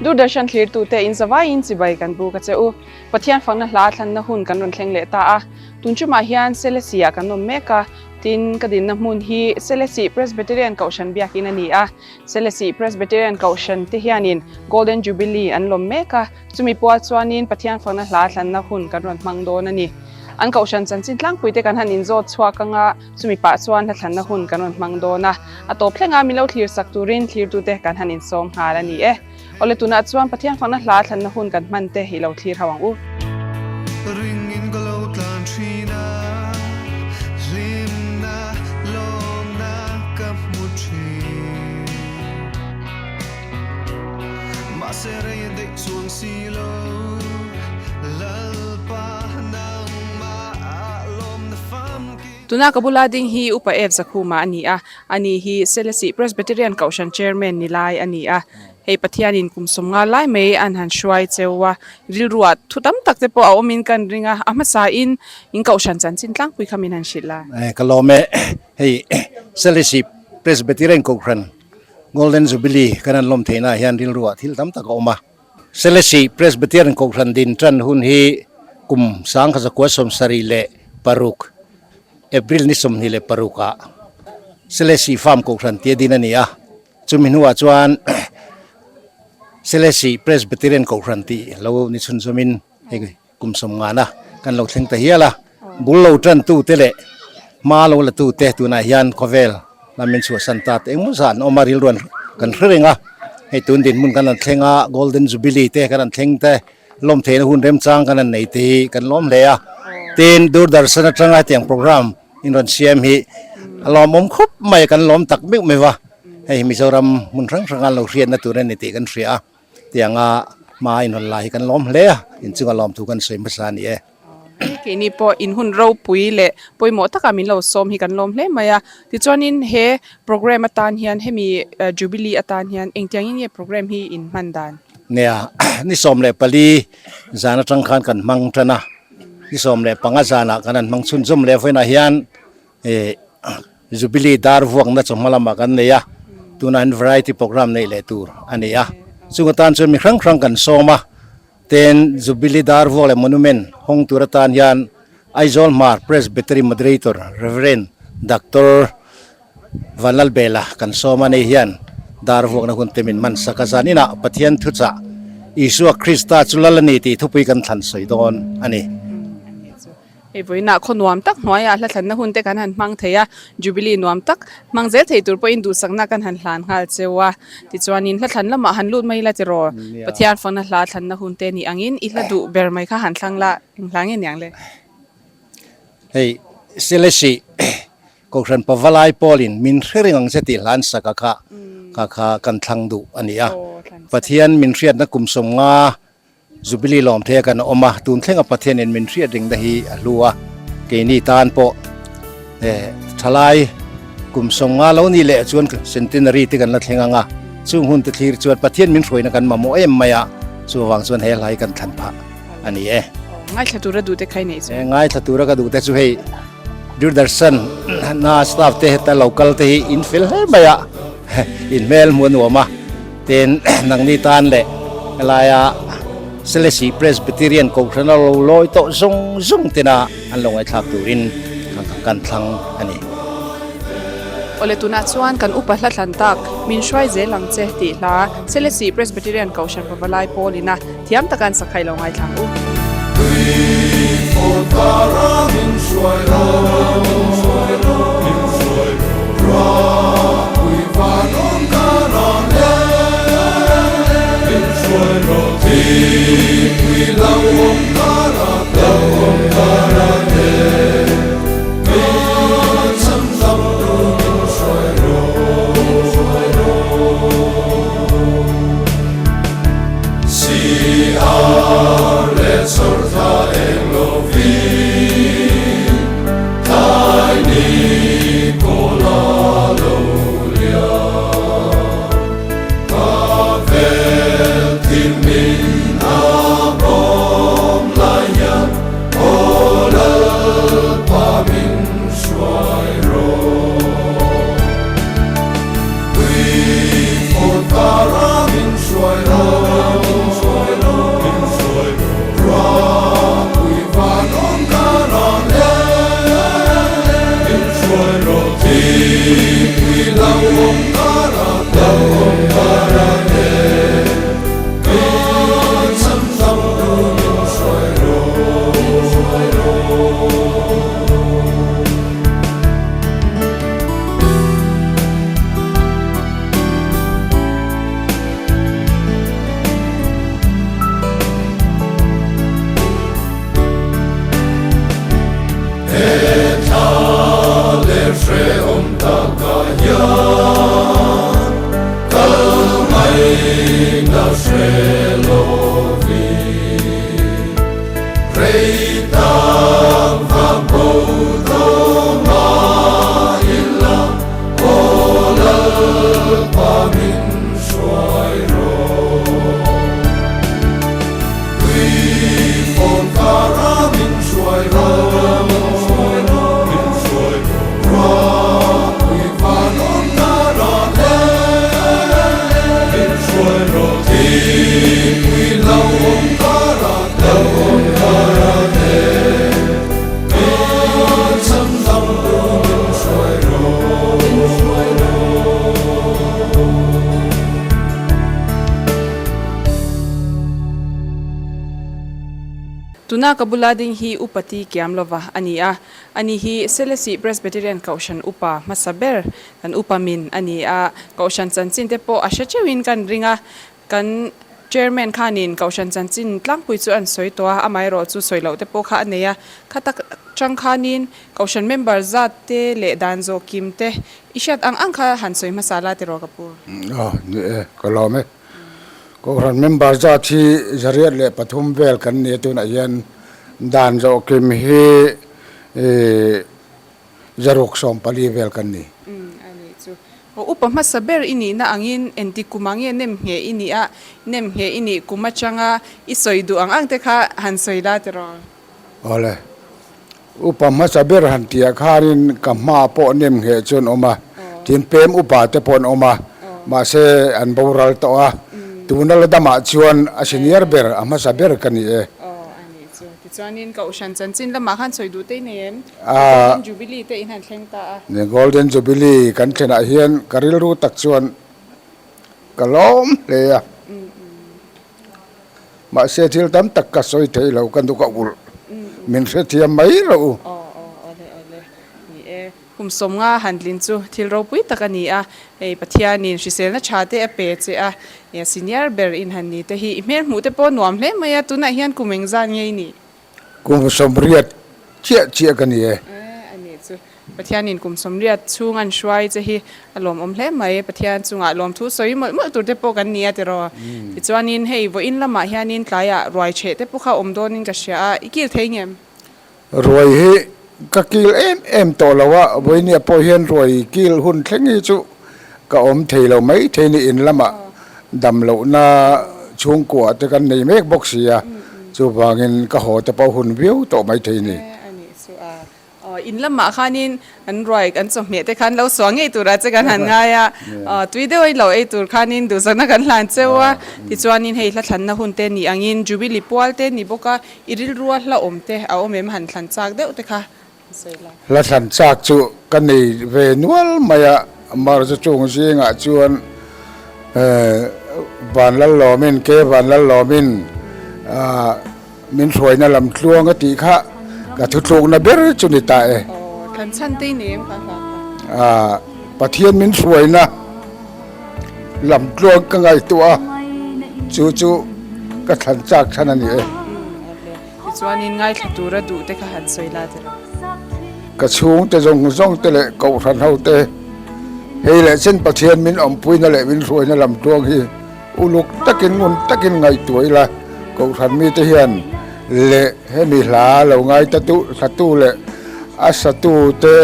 Doordarshan thlirtute in zavaiin chibai kan buk a che u. Pathian fakna hla thlanna hun kan rawn thleng leh ta a. Tun chumah hian Selesih-ah kan awm mek a, tin ka dinna hmun hi Selesih Presbyterian Kohhran biakin a ni a. Selesih Presbyterian Kohhran te hianin Golden Jubilee an lawm mek a, chumi pual chuanin Pathian fakna hla thlanna hun kan rawn hmang dawn a ni. An Kohhran chanchin tlangpui te kan han inzawt chhuak anga chumi pah chuan hla thlanna hun kan rawn hmang dawn a. A tawp thlenga min lo thlir sak turin thlirtute kan han insawm nghal a ni e. Awle tunah chuan Pathian fakna hla thlanna hun kan hman te i lo thlir ho ang u. Ringin ka lo tlan thin a, hlimna lawmna ka hmu thin. Mahse rei a daih chuang si lo, Lalpa nangmah ah lawmna famkim. Tuna ka bula ding hi Upa F Zakhuma a ni a, ani hi Selesih Presbyterian Kohhran Chairman ni lai a ni a. Hei Pathianin kum sawmnga lai mai an han hruai cheu a, rilruah thu tam tak te pawh a awmin kan ring a, a hmasain in Kohhran chanchin tlangpui kha min han hrilh a. Ka lawm e, hei Selesih Presbyterian Kohhran Golden Jubilee kan han lawm theihnaah hian rilruah thil tam tak a awm a. Selesih Presbyterian Kohhran din tan hun hi kum 1976 April ni 26 ah Selesih Farm Kohhran tia din a ni a. Chumi hnuah chuan Selesih Presbyterian Kohhran tih lo ni chhunzawmin hei kum sawmngana kan lo thleng ta hial a. Bul lo tantute leh hma lo latute tunah hian khawvel lamin chhuahsan ta te engmaw zah an awm a, rilruan kan hre reng a. Hei tun dinhmun kan han thleng a, Golden Jubilee te kan han thleng te, lawm theihna hun remchang kan han nei te hi kan lawm hle a. Tin, Doordarshan atanga hetiang programme in rawn siam hi a lawmawm khawp mai a, kan lawm tak meuh meuh a. Hei Mizoram hmun hrang hranga lo hriatna tur a ni tih kan hria a, tianga hma in rawn la hi kan lawm hle a, inchunga lawmthu kan sawi hmasa a ni e. Keini pawh in hun ropui leh pawimawh takah min lo sawm hi kan lawm hle mai a. Tichuanin he programme atan hian hemi Jubilee atan hian engtiangin nge programme hi in hman dan? Nia, ni 14 zan atang khan kan hmang tan a, ni 15 zanah kan han hmang chhunzawm leh vawiinah hian Jubilee dar vuakna chawhma lamah kan nei a, tunah hian variety programme neih leh tur a ni a. Chung atan chuan mi hrang hrang kan sawm a. Ten Jubilee dar vuak leh monument hawng tur atan hian Aizawl Hmar Presbytery Moderator Rev. Doctor Vanlalbela kan sawm a, nei hian dar vuakna hun te min hman sak a, zan inah Pathian thuchah Isua Krista chu lal a ni tih thupui kan thlan sawi dawn a ni. Hei vawiinah khaw nuam tak hnuaiah hla thlanna hun te kan han hmang thei a, Jubilee nuam tak hmang zel thei tur pawhin duhsakna kan han hlan nghal cheu a. Tichuanin hla thlan lamah han lut mai ila tiraw, Pathian fakna hla thlanna hun te ni angin i hla duh ber mai kha han thlang la, eng hla nge niang le? Hei Selesih Kohhran Pavalai Pawlin min hre reng ang che tih hlan saka kha kha kha kan thlang duh a ni a. Pathian min hriatna kum 50 Jubilee lawm thei a kan awm a, tun thlenga Pathianin min hriat ringna hi a hlu a, keini tan pawh thalai kum 50 lo ni leh chuan centenary te kan la thleng ang a, chung hun te thlir chuan Pathian min hruaina kan mamawh em mai a, chuvang chuan he hla hi kan thlan phah a ni e. Ngaithla tura duhte kha i neih chu? Ngaithla tura ka duhte chu hei Doordarshan na staff te heta local te hi in fel hle mai a, in hmel hmuh a nuam a. Tin, nangni tan leh helaia Selesih Presbyterian Kohhrana lo lawi tawh zawng zawng tina an lo ngaihthlak turin kan thlang a ni. Awle tunah chuan kan upa hla thlan tak, Min hruai zel ang che tih hla Selesih Presbyterian Kohhran Pavalai Pawl ina thiam taka an sakhai lo ngaithlang u. Tuna ka bula ding hi Upa Ti Kiam lova a ni a, ani hi Selesih Presbyterian Kohhran Upa hmasa ber kan upa min a ni a, Kohhran chanchin te pawh a hre teuhin kan ring a, kan Chairman khanin Kohhran chanchin tlangpui chu an sawi tawh a, amaherawh chu sawi loh te pawh kha a nei a, kha tak chang khanin Kohhran member zat te leh dan zawh kim te i hriat ang ang kha han sawi hmasa la tiraw ka pu? Aw ni e, ka lawm e. Kohhran member zat hi 103 vel kan ni a tunah hian dan zawh kim hi 614 vel kan ni. Umm a nih chu. Aw upa hmasa ber i nihna angin engti kum ang nge nem ngheh i nih a, nem ngheh i nih kum atanga i sawi duh ang ang te kha han sawi la tiraw? Awle, upa hmasa ber han tih ah khanin ka hma pawh nem ngheh chu an awm a, tin pem upa te pawh an awm a, mahse an boral tawh a, tuna la damah chuan a senior ber a hmasa ber ka ni e. Aw a nih chu. Tichuanin Kohhran chanchin lamah khan sawi duh te i nei em? Golden Jubilee te in han thleng ta a. Golden Jubilee kan thlenah hian ka rilru tak chuan ka lawm hle a. Mahse thil tam tak ka sawi thei lo ka nuk a ulh. Min hrethiam mai rawh u. Aw aw awle awle ni e. Kum sawmnga han tlin chu thil ropui tak a ni a, hei Pathianin hriselna tha te a pe che a, senior ber in han ni te hi i hmel hmuh te pawh nuam hle mai a, tunah hian kum engzat nge i nih? Kum 80 chiah chiah ka ni e. A nih chu. Pathianin kum 80 chhung an hruai che hi a lawmawm hle mai. Pathian chungah lawmthu sawi mawlh mawlh tur te pawh kan ni a tiraw. Tichuanin hei vawiin lamah hianin tlaiah ruai chheh te pawh kha awm dawnin ka hria a, i kil thei ngem? Ruai hi ka kil em em tawh lo a, vawinia pawh hian ruai kil hun thleng hi chu ka awm thei lo mai thei ni in lamah dam lohna chhungkua te kan nei mek bawk si a, chuvangin ka haw te pawh hun viau tawh mai thei ni. A nih chu a, aw in lamah khanin an ruai an chawhmeh te khan lo suah ngei turah che kan han ngai a, aw tui deuh a lo ei tur khanin duhsakna kan hlan cheu a, tichuanin hei hla thlanna hun te ni angin Jubilee pual te ni bawk a, i rilrua hla awm te a awm em han thlan chak deuh te kha. Hla thlan chak chu ka nei ve nual mai a, March chung zingah chuan Vanlallawmin, Ke Vanlallawmin min hruaina lam tluang a tih kha ka thutlukna ber chu ni ta e. Pathian min hruaina lam tluang ka ngaihtuah a, chu chu ka thlan chak chhan a ni e. Tichuanin ngaithla tura duh te kha han sawi la tiraw? Ka chhungte zawng zawng te leh kohhran ho te, hei leh chen Pathian min awmpuina leh min hruaina lam tluang hi uluk takin ngun takin ngaihtuah ila, kohhran mite hian leh hemi hla lo ngaitatu hlatu leh a satu te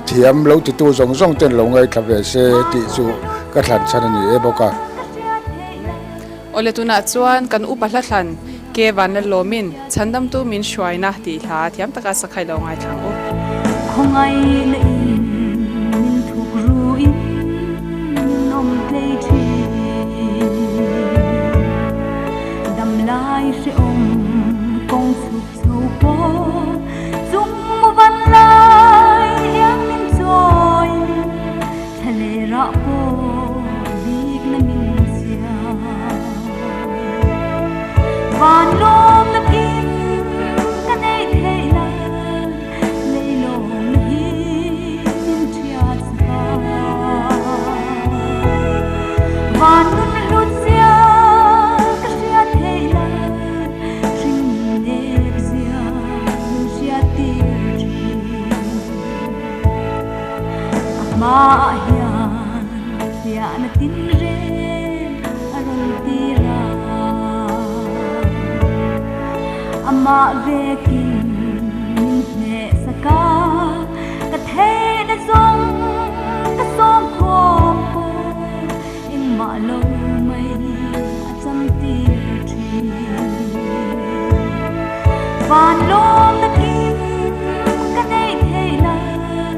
thiam lo titu zawng zawng ten lo ngaithla ve se tih chu ka thlan chhan a ni e bawk a. Awle tunah chuan kan upa hla thlan ke vanla lawmin chhandamtu min hruaina tih hla thiam taka sakhai lo ngaithla ang u. Khawngaihna in min thuk ruin min awm tlei thin. Dam lai hrehawm kawng chhuk chho pawh chung van lai iang min chawi. Thlalera pawh bikna min siam. Van lawmna kim ka nei theih nan lei lawmna hi min thiat sa. Van nun hlut zia ka hriat theih nan hring nek zia min hriat tir thin. A hmaah hian fiahna tin reng a rawn tir a, amah vekin min hneh sak a, ka theihna zawng ka sawm khawm pawh engmah lo mai a cham tir thin. Van lawm takin ka neih theih nan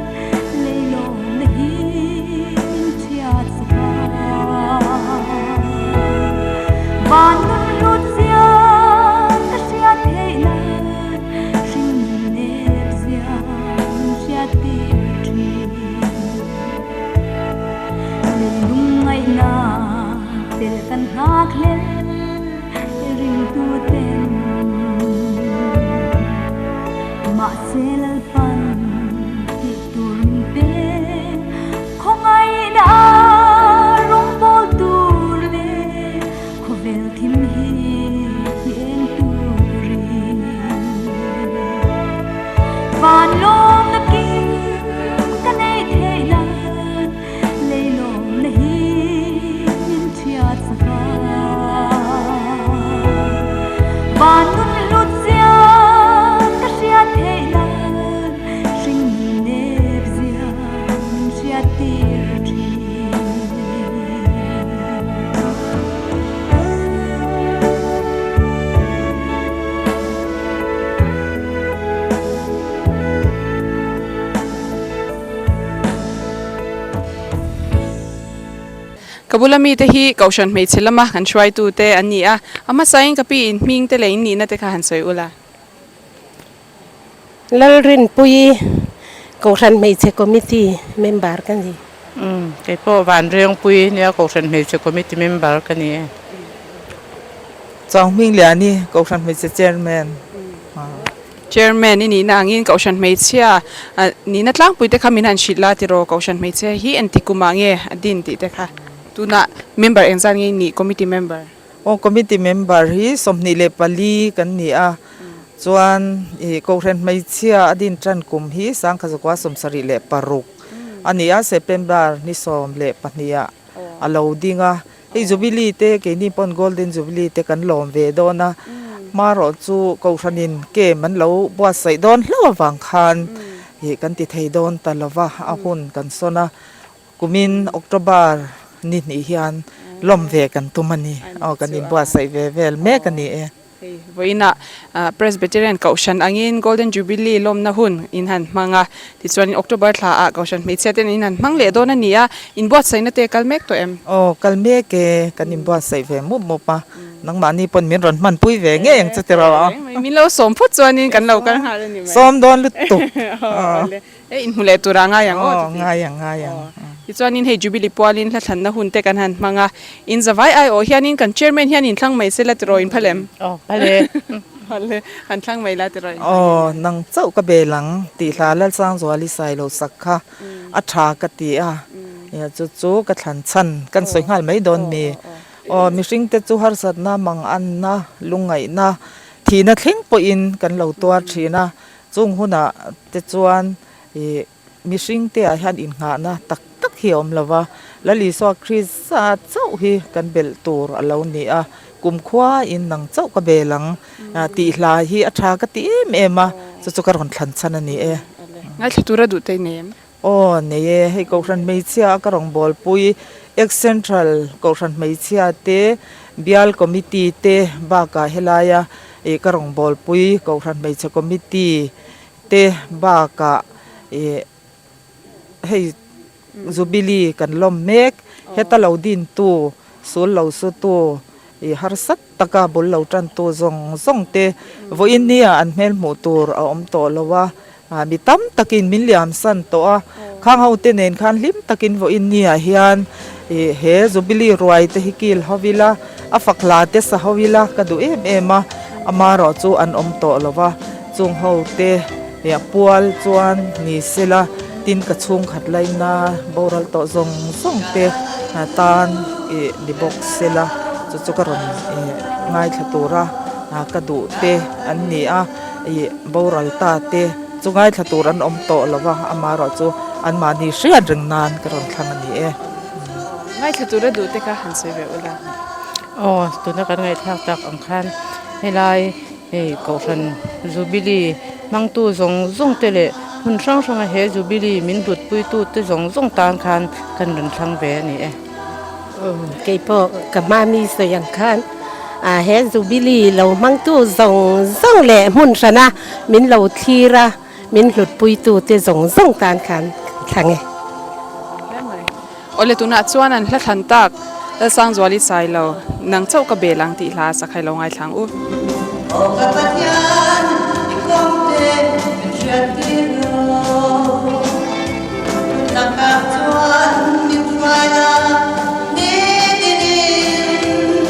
Leilawmna hi min thiat sak a. Van nun hlut zia ka hriat theih nan Ka bula mite hi Kohhran hmeichhe lama kan hruaitute an ni a, a hmasain ka pi in hming te leh in nihna te kha han sawi ula. Lalrinpuii Kohhran Hmeichhe Committee member ka ni. Umm, kei pawh Vanrengpuii nia Kohhran Hmeichhe Committee member ka ni e. Chawnghmingliani Kohhran Hmeichhe Chairman. Chairman i nihna angin Kohhran Hmeichhia nihna tlangpui te kha min han hrilh la tiraw Kohhran Hmeichhia hi engti kumah nge a din tih te kha tunah member engzat nge i nih Committee member? Aw committee member hi 24 kan ni a, chuan ih Kohhran hmeichhia a din tan kum hi 1976 a ni a, September ni 12 ah a lo ding a, hei Jubilee te keini pawn Golden Jubilee te kan lawm ve dawn a, hmarawh chu Kohhranin camp an lo buatsaih dawn hlauh avang khan ih kan ti thei dawn ta lova a hun kan sawn a. Kumin October ni hnih hian lawm ve kan tum a ni. Aw, kan inbuatsaih ve vel mek a ni e. Hei, vawiinah Presbyterian Kohhran angin Golden Jubilee lawmna hun in han hmang a, tichuanin October thlaah Kohhran hmeichhia ten in han hmang leh dawn a ni a, inbuatsaihna te kal mek tawh em? Aw, kal mek e, kan inbuatsaih ve mup mup a, nangmahni pawn min rawn hmanpui ve ngei ang chu tiraw? Min lo sawm phawt chuanin kan lo kal nghal a ni mai. Sawm dawn lutuk. E inhmu leh tur a ngai ang aw chuti. Ngai ang, ngai ang. Tichuanin hei Jubilee pualin hla thlanna hun te kan han hmang a, in zavai ai awh hianin kan chairman hian in thlang mai sela tiraw in phal em? Aw, phal e. Phal e, han thlang mai la tiraw in. Aw, nang chauh ka bel ang tih hla Lalsangzuali Sailo sak kha a tha ka ti a, chu chu ka thlan chhan kan sawi nghal mai dawn mi. Aw, mihring te chu harsatna, manganna, lungngaihna, thihna thleng pawhin kan lo tuar thin a, Chung hunah te chuan ih mihring te ah hian innghahna tak tak hi a awm lo va, Lal Isua Krista chauh hi kan belh tur a lo ni a, kumkhua in nang chauh ka bel ang tih hla hi a tha ka ti em em a, chu chu ka rawn thlan chhan a ni e. Ngaithla tura duh te nei em? Aw nei e, hei Kohhran hmeichhia a ka rawngbawlpui Ex Central Kohhran hmeichhia te, Bial Committee te bakah helaia ih ka rawngbawlpui Kohhran hmeichhe Committee te bakah ih hei Jubilee kan lawm mek, heta lo dintu, sul lo sutu ih harsat taka bul lo tantu zawng zawng te vawiin nia an hmel hmuh tur a awm tawh lo a, mi tam takin min liam san tawh a, khang ho te nen khan hlim takin vawiin nia hian ih he Jubilee ruai te hi kil ho ila, a fak hla te sa ho ila ka duh em em a, amaherawh chu an awm tawh lo va, chung ho te ih pual chuan ni sela tin ka chhungkhat laina boral tawh zawng zawng te tan ih ni bawk sela chu chu ka rawn ih ngaithla tura ka duh te an ni a. Ih boral ta te chu ngaithla tur an awm tawh lo va, amaherawh chu anmahni hriat reng nan ka rawn thlang a ni e. Ngaithla tura duh te kha han sawi ve ula. Aw, tuna kan ngaihthlak tak ang khan helai hei Kohhran Jubilee hmangtu zawng zawng te leh hmun hrang hranga he Jubilee min hlutpuitu te zawng zawng tan khan kan rawn thlang ve a ni e. Keipawh ka hma mi sawi ang khan he Jubilee lo hmangtu zawng zawng leh hmun hrana min lo thlir a, min hlutpuitu te zawng zawng tan khan kan thlang e. Awle tunah chuan an hla thlan tak Lalsangzuali Sailo, nang chauh ka bel ang tih hla sakhai lo ngaithlang u. Aw ka Pathian, i kawngte min hriattir rawh. Takah chuan min hruai la ni tinin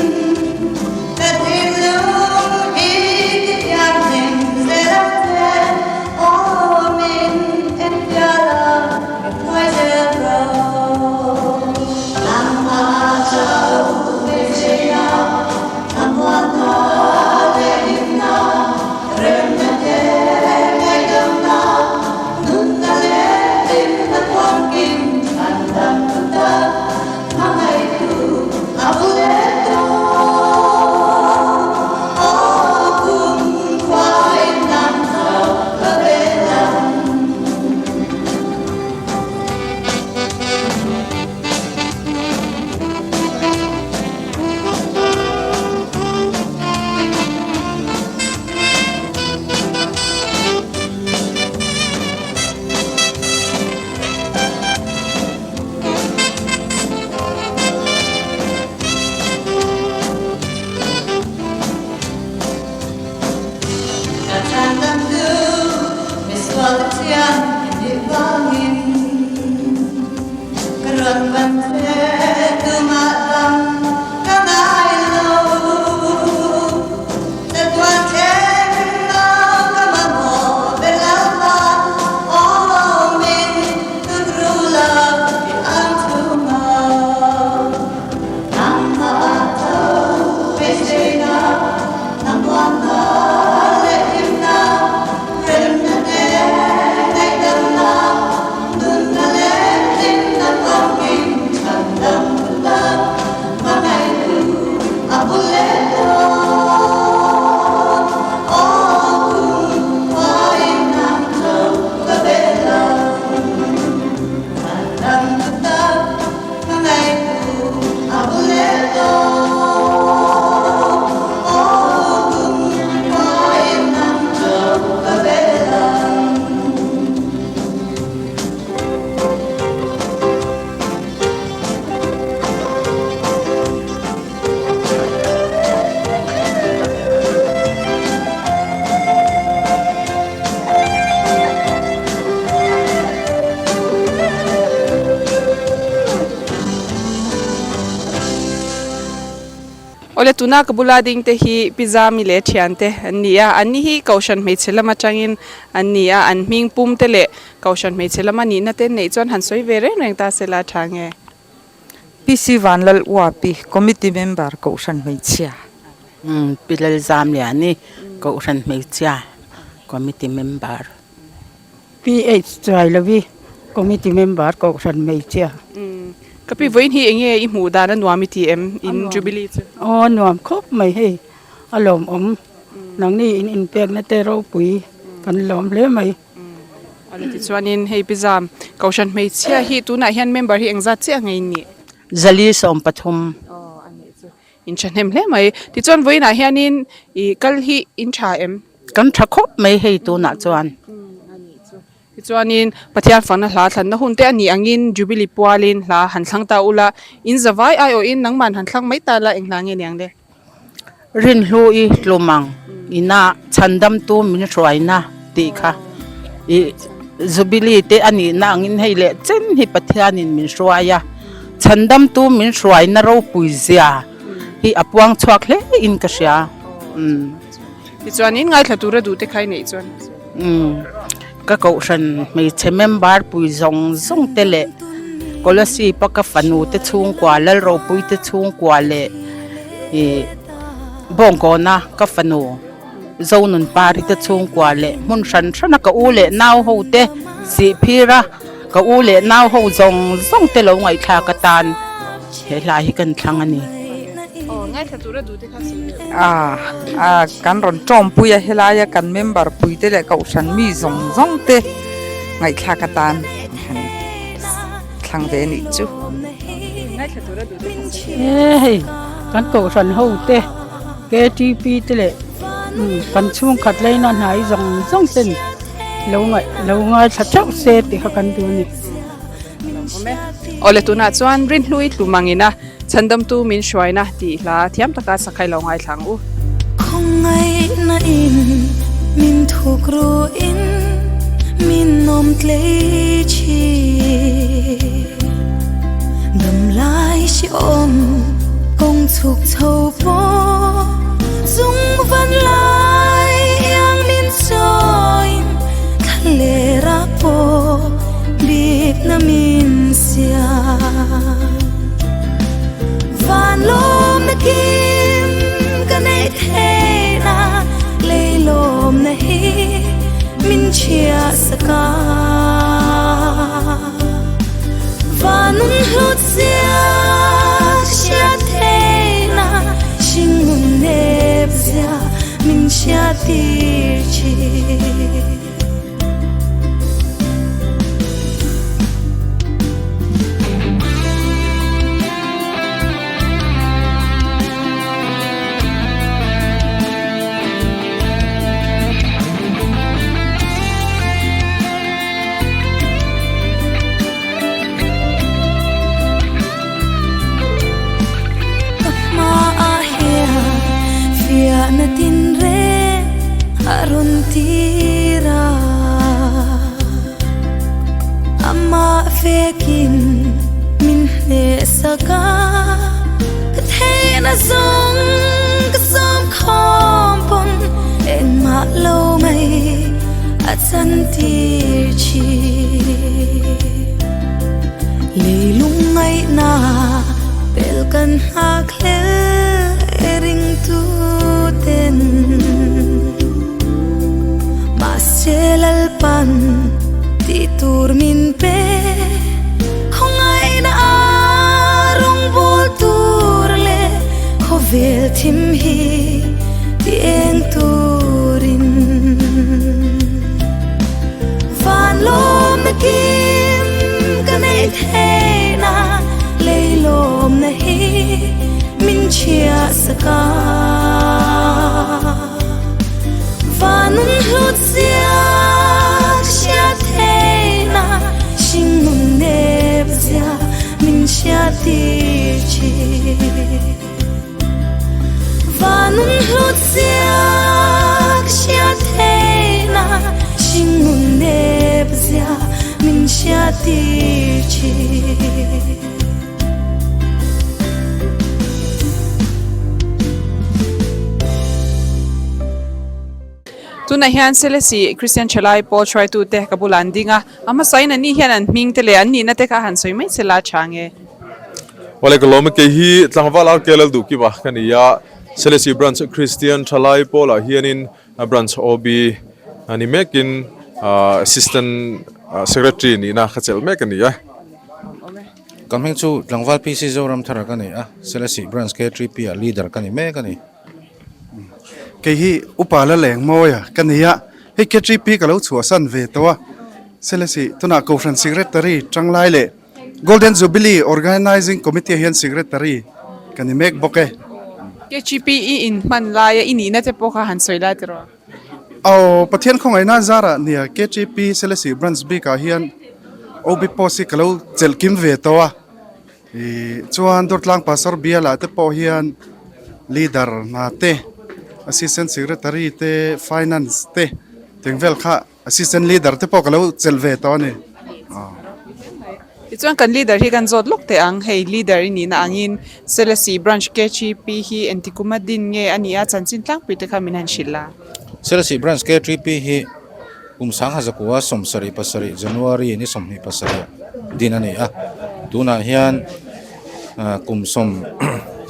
ka thinlung hi ti thianghlim zel ang che aw min en fial a min hruai zel rawh. Nangmah chauh beisei a thlamuanna leh hlimna remna te ngaihdamna. Rawn ban che tumah dang ka ngai lo. Chatuan thleng nau ka mamawh ber Lalpa, aw min thukru la i ang chhungah. Nangmah ah tho beiseina, thlamuanna leh hlimna, remna te ngaihdamna, nunna leh hlimna famkim chhandam tak hmangaihtu a bul leh dawn. Aw kum khuain nang chauh ka bel ang, chhandam tak hmangaihtu a bul leh dawn. Aw kum khuain nang chauh ka bel ang. Awle tuna ka bula ding te hi Pi Zami leh thiante an ni a, an ni hi Kohhran hmeichhe lam atangin an ni a, an hming pum te leh Kohhran hmeichhe lama nihna te neih chuan han sawi ve reng reng ta se la tha nge? PC Vanlal Uapi, Committee Member, Kohhran Hmeichhia. Pi Lalzamliani, Kohhran Hmeichhia, Committee Member. PH Chuailovi, Committee Member, Kohhran Hmeichhia. Ka pi vawiin hi enge i hmuh dan a nuam i ti em in Jubilee chu? Aw nuam khawp mai hei, a lawmawm. Nangni in inpekna te ropui kan lawm hle mai. Awle tichuanin hei Pi Zam, Kohhran hmeichhia hi tunah hian member hi engzat chiah nge in nih? Zali 13. Aw a nih chu in thahnem hle mai. Tichuan vawiinah hianin i kal hi in tha em? Kan tha khawp mai hei tunah chuan. A nih chu. Tichuanin Pathian fakna hla thlanna hun te a nih angin Jubilee pualin hla han thlang ta ula, in zavai aiawhin nangman han thlang mai ta la eng hla nge niang le? Rinhlu i tlum ang ina chhandamtu min hruaina tih kha i Jubilee te a nihna angin hei leh chen hi Pathianin min hruai a, chhandamtu min hruaina ropui zia hi a puang chhuak hle in ka hria. Umm. Tichuanin ngaithla tura duh te kha i neih chuan. Umm. Ka kohhran hmeichhe member pui zawng zawng te leh Kolasib a ka fanu te chhungkua Lalropui te chhungkua leh ih Bawngkawna ka fanu Zonunpari te chhungkua leh hmun hran hran a ka u leh nau ho te Sihphir a ka u leh nau ho zawng zawng te lo ngaihthlak atan he hla hi kan thlang a ni. A kan rawn tawmpui a helaia kan member puite leh kohhran mi zawng zawng te ngaihthlak atan han thlang ve anih chu. He hei kan kohhran ho te KTP te leh kan chhungkhat laina hnai zawng zawng ten lo ngaih lo ngaithla theuh se tih kha kan duh a ni. Awle tunah chuan Rinhlui Tlumangina Chhandamtu min hruaina tih hla thiam taka sakhai lo ngaithla ang u. Khawngaihna in min thuk ruin min nawm tlei thin. Dam lai si awm kawng chhuk chho pawh chung van lai iang min chawiin thla leh rah pawh bikna min siam. Van lawmna kim ka neih theihna lei lawmna hi min chhiah sak a. Van nun hlut zia ka hriat theihna hringnun nep zia min hriat tir thin. Ka hmaah hian fiahna tinreng a rawn tir a, amah vekin min. hneh sak a, ka theihna zawng ka sawm khawm pawn engmah lo mai a chantir thin. Leilung ngaihna pel kan nghak hlel ringtu ten mahse Lalpan tih tur min pe khawngaihna a rawngbâwl tur leh khawvel thim hi ti eng turin van lawmna kim ka neih theihna lei lawmna hi min chhiah sak a. Vanun hlut zia ka hriat theihna hringnun nep zia min hriat tir thin. Vanun hlut zia ka hriat theihna hringnun nep zia min hriat tir thin. Tunah hian Selesih Christian Thalai pawl hruaitute ka bulah an ding a, a hmasain an ni hian an hming te leh an nihna te kha han sawi mai se la tha nge. Awle ka lawm e, kei hi tlangval RK Lalduhkima ka ni a, Selesih Branch Christian Thalai pawlah hianin Branch OB ni mekin Assistant Secretary nihna ka chelh mek a ni e. Ka hming chu Tlangval PC Zoramthara ka ni a, Selesih Branch K3P ah Leader ka ni mek a ni. Kei hi Upa Lalengmawia ka ni a, hei K3P ka lo chhuahsan ve tawh a, Selesih tunah Kohhran Secretary tanglai leh Golden Jubilee Organising Committee ah hian Secretary ka ni mek bawk e. KGP i inhman laia i nihna te pawh kha han sawi lai tiraw? Aw, Pathian khawngaihna zarah nia KGP Selesih Branch bikah hian OB post hi ka lo chelh kim ve tawh a. Ih chuan Durtlang Pastor bialah te pawh hian Leader hna te, Assistant Secretary te, Finance te teng vel kha Assistant Leader te pawh ka lo chelh ve tawh a ni. Tichuan kan Leader hi kan zawt lawk teh ang, hei Leader i nihna angin Selesih Branch KGP hi engtikuma din nge a nih a, chanchin tlangpui te kha min han hrilh la. Selesih Branch KGP hi kum sangha zakua 77 January ni 27 din a ni a, tunah hian kum sawm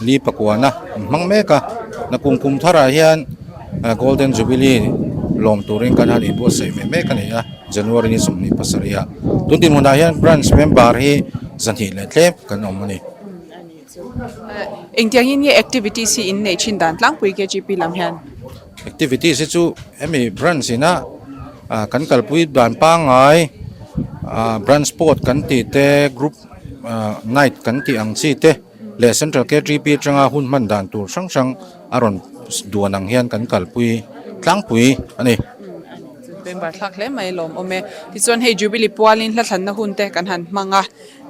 li pakuana an hmang mek a, nakum kum tharah hian Golden Jubilee lawm turin kan han inbuatsaih ve mek a ni a. January ni 27 ah tun dinhmunah hian branch member hi 2 leh tlem kan awm a ni. Engtiangin nge activities hi in neih thin dan tlangpui KGP lam hian? Activities hi chu hemi branch ina kan kalpui dan pangngai branch sport kan tih te group night kan tih ang chi te leh central KGP atanga hun hman dan tur hrang hrang a rawn duan ang hian kan kalpui tlangpui a ni. Bengvar thlak hle mai lawm awm e. Tichuan hei Jubilee pualin hla thlanna hun te kan han hmang a,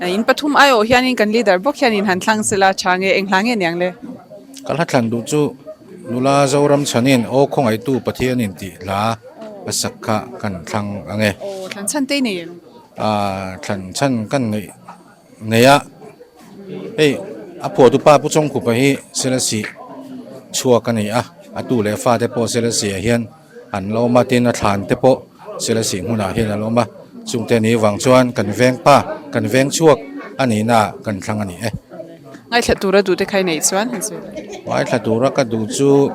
in pathum aiawh hianin kan leader bawk hianin han thlang sela tha nge eng hla nge niang le? Ka hla thlan duh chu nula Zoram chhanin Aw Khawngaihtu Pathianin tih hla a sak kha kan thlang ang e. Aw thlan chhan te i nei em? Aaa thlan chhan kan neih nei a, hei a phuahtu pa Pu Chawngkhupa hi Selesih chhuak a ni a, a tu leh fate pawh Selesih ah hian an lo awm a, tin a thlan te pawh Selesih hmunah hian an awm a, chungte ni vang chuan kan veng pa, kan veng chhuak a nihna ah kan thlang a ni e. Ngaithla tura duh te kha i neih chuan han sawi la. Ngaithla tura ka duh chu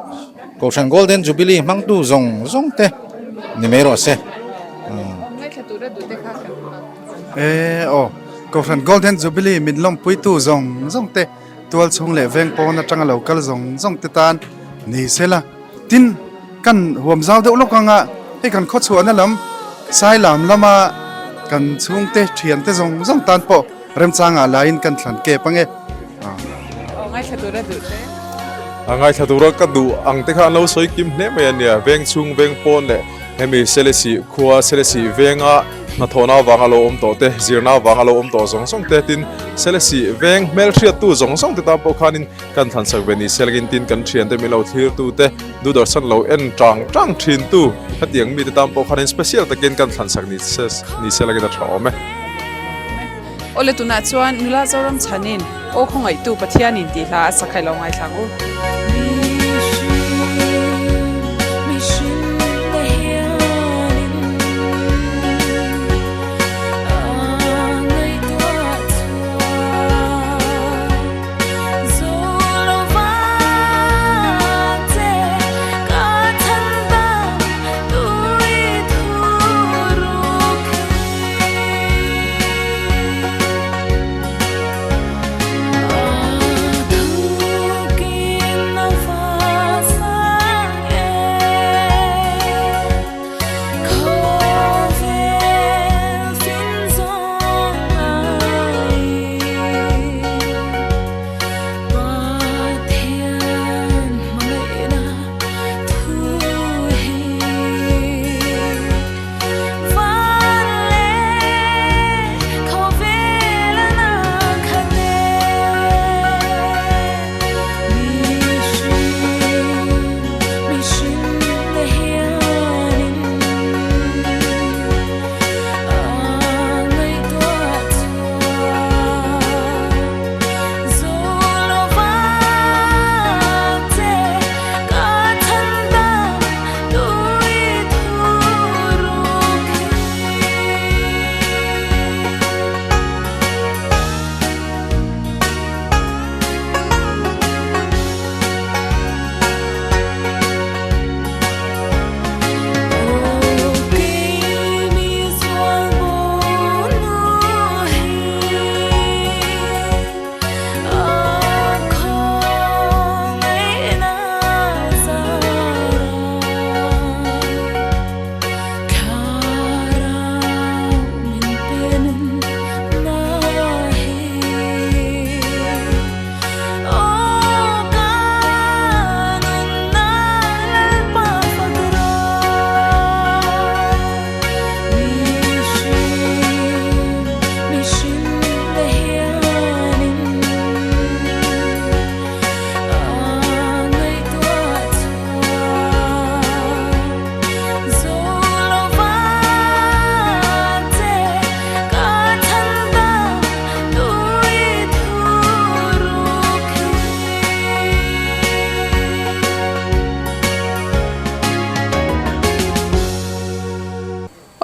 Kohhran Golden Jubilee hmangtu zawng zawng te ni mai rawh se. Ngaithla tura duh te kha kan hmang. E aw, Kohhran Golden Jubilee min lawmpuitu zawng zawng te, tual chhung leh veng pawn atanga lo kal zawng zawng te tan ni sela. Tin, kan huam zau deuh lawk anga hei kan khawchhuahna lam Sailam lama kan chhungte thiante zawng zawng tan pawh remchangah laiin kan thlan kep ange. Aw, ngaithla tura duh te. A ngaithla tura ka duh ang te kha an lo sawi kim hle mai a nia, veng chhung veng pawn leh Hemi Selesih khua Selesih venga hnathawhna avanga lo awm tawh te, zirna avanga lo awm tawh zawng zawng te tin Selesih veng hmelhriattu zawng zawng te tan pawh khanin kan thlansak ve ni selangin tin kan thiante min lo thlirtu te Doordarshan lo en tang tang thintu hetiang mite tan pawh khanin special takin kan thlansak ni selangin a tha awm e. Awle tunah chuan nula Zoram chhanin aw khawngaihtu Pathianin tih hla a sak kha i lo ngaithla ang u.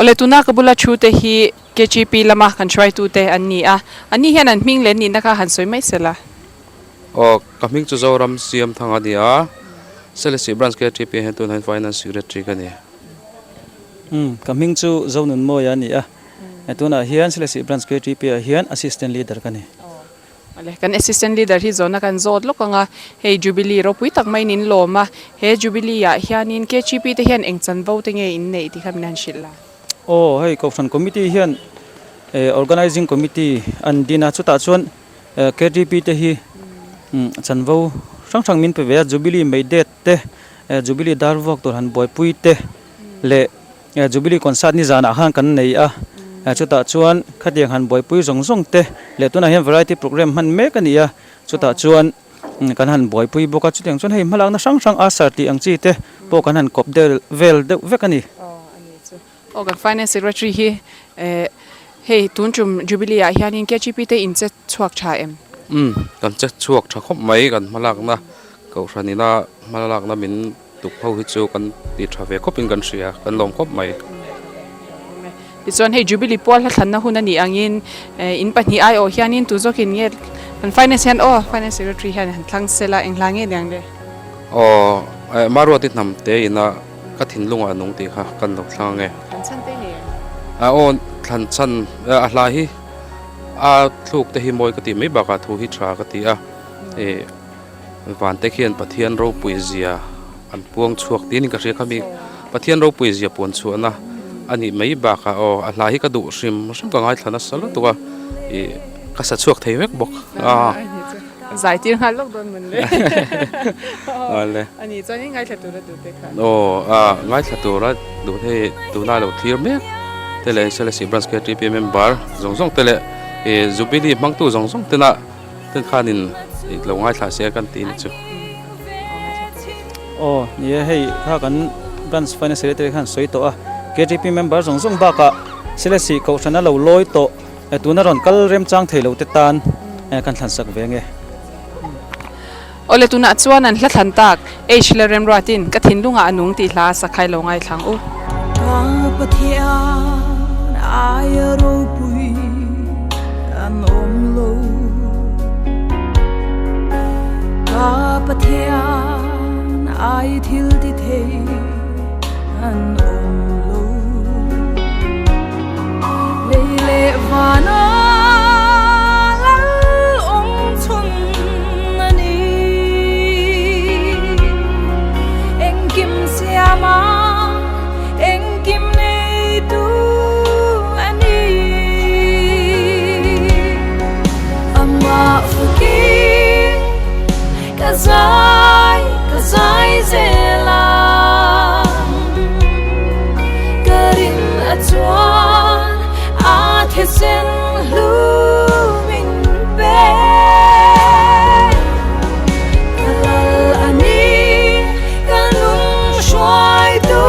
Awle tuna ka bula thu te hi KGP lama kan hruaitu te an ni a, an ni hian an hming leh nihna kha han sawi mai sela. Aw, ka hming chu Zoram Siam Thang a ni a, Selesih Branch KTP ah hian tunah hian Finance Secretary ka ni. Umm, ka hming chu Zonunmawia a ni a, tunah hian Selesih Branch KTP ah hian Assistant Leader ka ni. Awle, kan Assistant Leader hi zawhna kan zawt lawk ang a, hei Jubilee ropui tak maiin in lawm a, he Jubilee ah hianin KGP te hian eng chanvo te nge in neih tih kha min han hrilh la. Aw, hei Kohhran Committee hian Organizing Committee an din a, chutah chuan KGP te hi chanvo hrang hrang min pe ve a, Jubilee May Date te, Jubilee dar vuak tur han buaipui te leh Jubilee concert nizanah khan kan nei a, chutah chuan khatiang han buaipui zawng zawng te leh tunah hian variety programme hman mek a ni a, chutah chuan kan han buaipui bawk a, chutiang chuan hei hmalakna hrang hrang Asar tih ang chi te pawh kan han kawp del vel deuh vek a ni. Aw kan Finance Secretary hi hei tun tum Jubilee ah hianin KGP te in che chhuak tha em? Umm kan che chhuak tha khawp mai kan hmalakna Kohhran ina hmalakna min Tuk ho hi chu kan ti tha ve khawpin kan hria, kan lawm khawp mai. Tichuan hei Jubilee pual hla thlanna hun a nih angin in pahnih aiawh hianin tu zawkin nge kan Finance hian aw Finance Secretary hian han thlang sela eng hla nge niang le? Aw Maruati hnam te ina ka thinlungah a nung tih kha kan lo thlang ange. Thlan chhan te nge? Aw thlan chhan a hla hi a thluk te hi mawi ka tih mai bakah thu hi tha ka ti a. Vante khian Pathian ropui zia an puang chhuak tiin ka hria khami Pathian ropui zia puan chhuahna a nih mai bakah aw a hla hi ka duh hrim hrim ka ngaithla nasa lutuk a ih ka sa chhuak thei vek bawk a. Zai tir nghal lawk dawn mawn le. Awle. A nih chuan i ngaithla tura duh te kha. Aw a ngaithla tura duh te hi tuna lo thlir mek te leh Selesih Branch KTP member zawng zawng te leh ih Jubilee hmangtu zawng zawng tena Ten khanin lo ngaithla se kan ti ni chu. Aw ni e, hei kha kan Branch Finance Secretary khan sawi tawh a, KTP member zawng zawng bakah Selesih Kohhrana lo lawi tawh Tuna rawn kal remchang thei lo te tan kan thlan sak ve nge. Awle tunah chuan an hla thlan tak, H le Remruatin ka thinlungah a nung tih hla sakhai lo ngaithlang u. Ka Pathian aia ropui an awm lo Ka Pathian ai thil ti thei an awm lo Lei leh vana lal awm chhun a ni. Engkim siama engkim neitu a ni. Amah fukin ka zai ka zai zel a. Ka rin a chuan a thisen hlu min pe. Ka lal a ni, ka nung hruaitu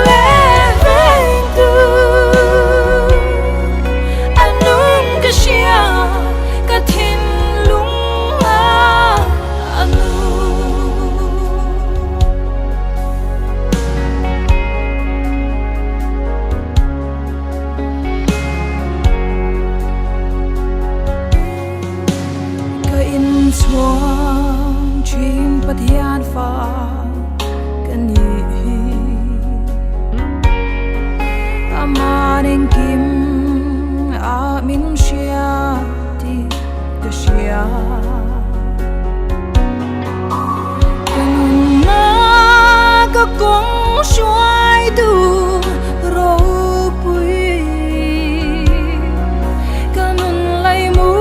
leh vengtu. A nung ka hria, ka thinlung a a nu. Ka inchhuang thin Pathian fa ka nih hi Aman engkim a min hria tih ka hria. Ka nunna ka kawng hruaitu ropui Ka nun laimu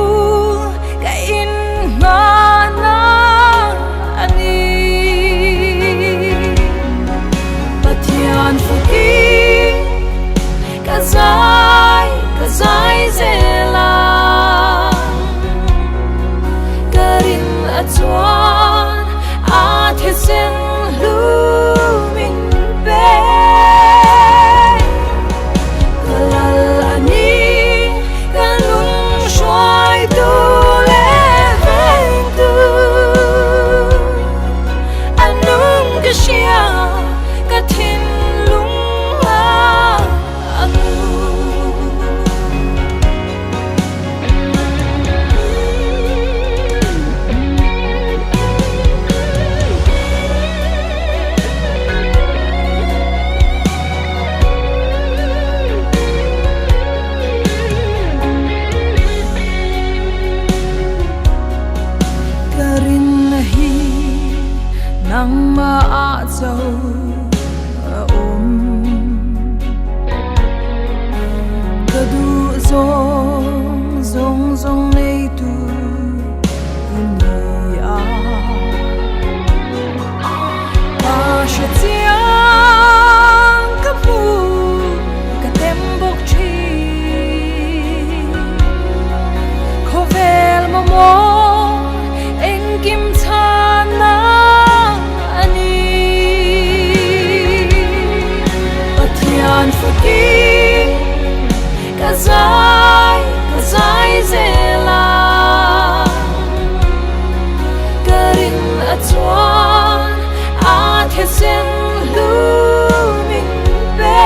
ka inhmahna a ni Pathian fukin ka zai ka zai zel a. Ka rin a chuan a thisen hlu min pe. Ka lal a ni, ka nung hruaitu leh vengtu. A nung ka hria, ka thinlung a a nu. Ka rinna hi nangmah ah cho a awm. Ka duh zawng zawng zawng neitu i ni a. Ka hre chiang ka hmu ka tem bawk thin. Khawvel mamawh engkim chhanna a ni. Pathian fakin ka zai ka zai zel a. Ka rin a chuan a thisen hlu min pe.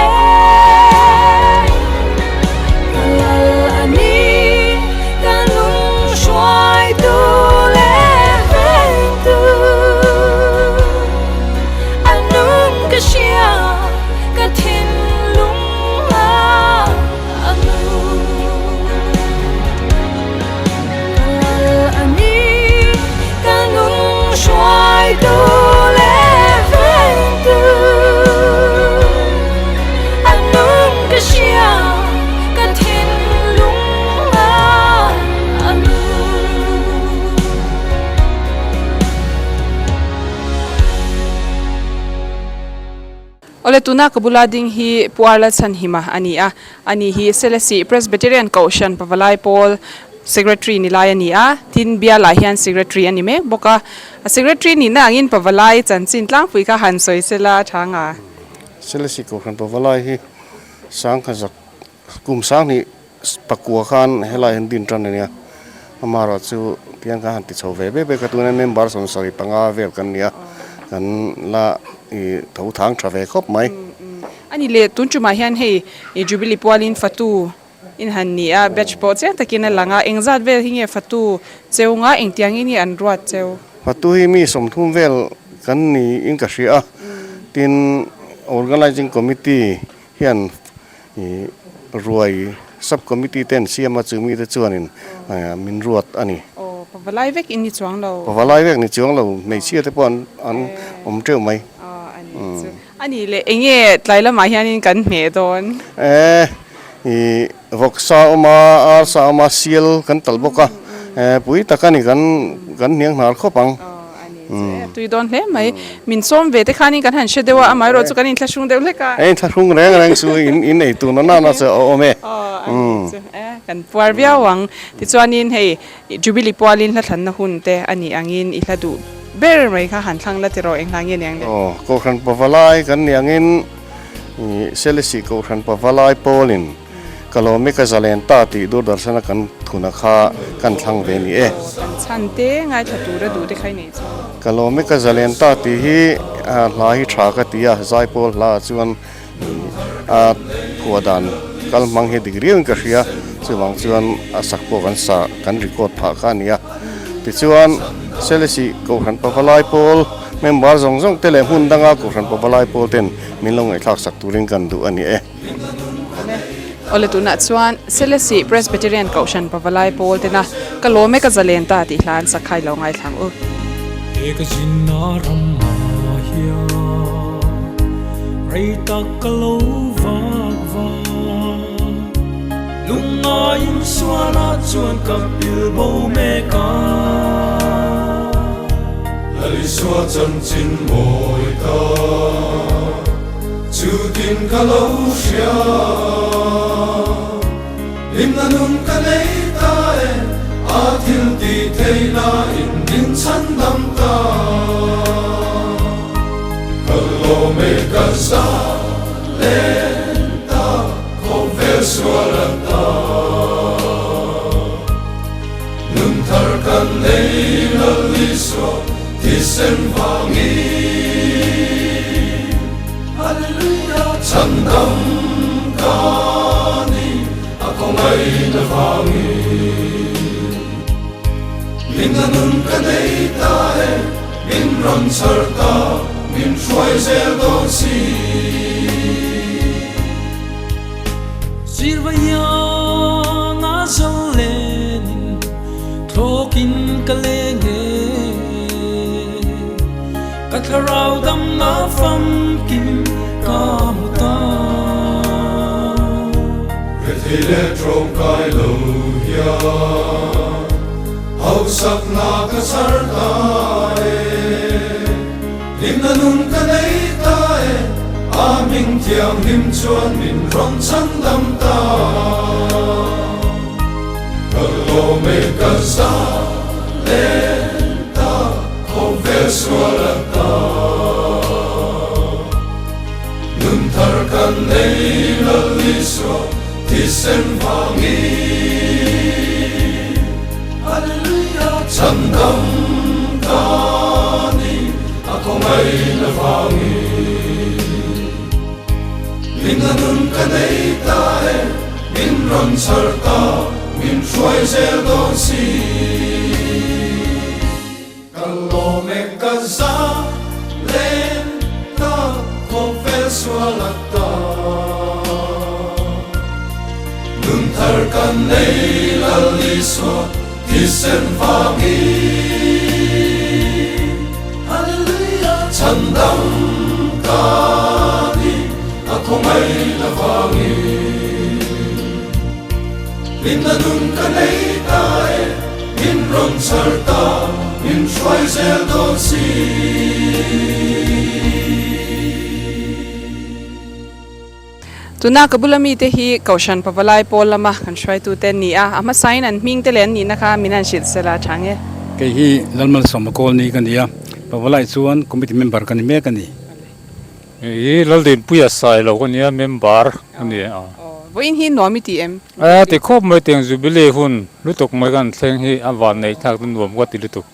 Ka lal a ni, ka nung hruaitu leh vengtu. A nung ka hria, ka thinlung a a nu. Ka lal a ni, ka nung hruaitu leh vengtu. A nung ka hria, ka thinlung a a nu. Awle tuna ka bula ding hi Puarla Chhanhima a ni a, ani hi Selesih Presbyterian Kohhran Pavalai Pawl Secretary ni lai a ni a, tin bialah hian Secretary a ni mek bawk a, a Secretary nihna angin Pavalai chanchin tlangpui kha han sawi sela a tha nga. Selesih Kohhran Pavalai hi sangkha zak kum sanghnih. pakua khan helai hian din tan a nia. Amaherawh chu tiang khan han ti chho ve ve vek a, tuna member 75 vel kan ni a, kan la ih tho thang tha ve khawp mai. A ni le, tun tumah hian hei Jubilee pualin fatu in han ni a, batch pawh chiang takin a lang a, engzat vel hi nge fatu cheu nga engtiangin nge an ruat cheu? Fatu hi mi 30 vel kan niin ka hria a, tin Organising Committee hian ih ruai sub committee te an siam a chumi te chuanin min ruat a ni. Aw pavalai vek in ni chuang lo. Pavalai vek ni chuang lo hmeichhia te pawh an an awm teuh mai. Aw a ni chu. A ni leh eng nge tlai lamah hianin kan hmeh dawn? E ih vawksa awm a arsa awm a sial kan tal bawk a pui tak a ni kan kan hniang hnar khawp ang. Tui dawn hle mai. Min sawm ve te khanin kan han hre deuh a, amaherawh chu kan inthlahrung deuh hlek a. E inthlahrung reng reng chu in in ei tur na nana chu a awm e. Aw a ni chu e, kan puar viau ang. Tichuanin hei Jubilee pualin hla thlanna hun te a nih angin i hla duh ber mai kha han thlang la tiraw eng hla nge ni ang le? Aw, Kohhran Pavalai kan nih angin Selesih Kohhran Pavalai pawlin Ka lawm i ka zalen ta tih Doordarshan-a kan thuna kha kan thlang ve ni e. Kan chhan te ngaithla tura duh te kha i nei chuan. Ka lawm i ka zalen ta tih hi hla hi tha ka ti a, Zaipawl hla ah chuan a phuah dan kal hmang hi dik riauin ka hria, chuvang chuan a sak pawh kan sa kan record phah kha a ni a. Tichuan Selesih Kohhran Pavalai Pawl member zawng zawng te leh hmun danga Kohhran Pavalai Pawl ten min lo ngaihthlak sak turin kan duh a ni e. Awle tunah chuan Selesih Presbyterian Kohhran Pavalai Pawl tena ka lawm e ka zalen ta tih hla an sak kha i lo ngaithla ang u. He ka zinna ramah hian rei tak ka lo vak vak. Lungngai insualah chuan ka pil bo mek a. Lalisua chanchin mawi ta chutin ka lo hria. Hlimna nun ka nei ta e, a thil tih theihna in min chhan dam ta. Ka lawm e ka za len ta. Khawvel sual a ta. Nun thar kan nei Lal Isua thisen vangin. Hallelujah chhandam ka ni a khawngaihna vangin. Hlimna nun ka nei ta e, min rawn chhar ta, min hruai zel dawn si. Sirvaiang a zo lenin thlawkin ka leng e, Ka thlarau damna famkim ka hmu ta. Rethei leh tawngkai lo hian hausakna ka chhar ta e. Hlimna nun ka nei ta e, a hming thianghlim chuan min rawn chhandam ta. Ka lawm e ka za len ta, khawvel sual a ta. Nun thar kan nei Lal Isua thisen vangin. Hallelujah chhandam ka ni a khawngaihna vangin. Hlimna nun ka nei ta e, min rawn chhar ta, min hruai zel dawn si. Ka lawm e ka za len ta khawvel sual a ta. Nun thar kan nei Lal Isua thisen vangin. Hallelujah chhandam ka ni a khawngaihna vangin. Hlimna nun ka nei ta e, min rawn chhar ta, min hruai zel dawn si. Tuna ka bula mite hi Kohhran Pavalai pawl lama kan hruaitute an ni a, a hmasain an hming te leh an nihna kha min han hrilh sela a tha nge. Kei hi Lalmalsawma Kawlni ka ni a, Pavalai chuan committee member ka ni mek a ni. Hei hi Laldinpuia Sailo ka nia, member ka ni a. Aw. Vawiin hi nuam i ti em? A ti khawp mai tiang Jubilee hun lutuk mai kan thleng hi a van neih thlak chu nuam ka ti lutuk.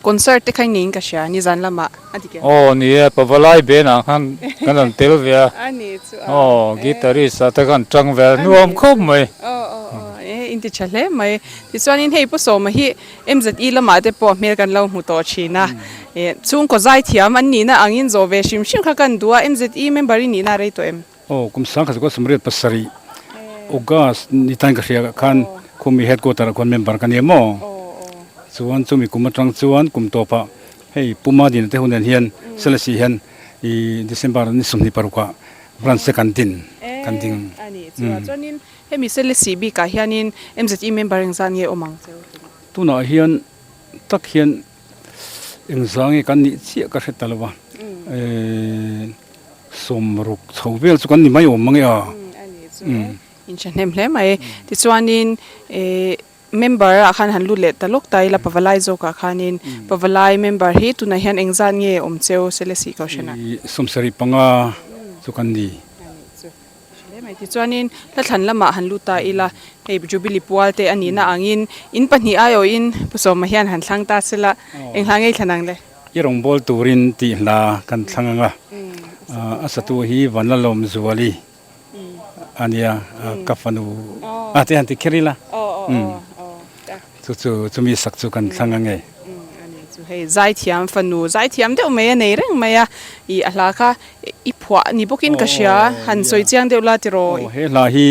Concert te kha i ngeiin ka hria nizan lamah a ti kem? Aw ni e, Pavalai band ah khan kan rawn tel ve a. A ni chu a. Aw guitarist ah te khan tang ve a nuam khawp mai. Aw aw aw e in ti tha hle mai. Tichuanin hei Pu Sawma hi MZE lamah te pawh hmel kan lo hmu tawh thin a. Chhungkaw zaithiam an nihna angin zawh ve hrim hrim kha kan duh a, MZE member i nihna a rei tawh em? Aw, kum 1977 August ni tan ka hria khan khumi headquarter ah khuan member ka ni a maw? Chuan chumi kum atang chuan kum tawpah hei Puma dina te hunen hian Selesih hian i December ni 26 ah branch te kan din kan ding. A nih chuan chuanin hemi Selesih bikah hianin MZE member engzah nge awm ang cheu? Tunah hian tak hian engzah nge kan nih chiah ka hre ta lo a, sawmruk chho vel chu kan ni mai awm mang e a. In hre hnem hle mai. Tichuanin member ah khan han lut leh ta lawk ta ila Pavalai zawkah khanin Pavalai member hi tunah hian engzat nge awm cheu Selesih Kohhranah? 75 chu kan ni. Hle mai tichuanin hlathlan lamah han lut ta ila hei Jubilee pual te a nihna angin in pahnih aiawhin Pu Sawma hian han thlang ta sela eng hla ngei thlan ang le? I rawngbâwl turin tih hla kan thlang ang a, a satu hi Vanlalawm Zuali a nia, ka fanu a te han ti kher ila, chu chu chumi sak chu kan thlang ang e. Chu hei zaithiam fanu zaithiam deuh mai a nei reng mai a, i a hla kha I phuah ni bawkin ka hria, han sawi chiang deuh la tiraw? Aw, he hla hi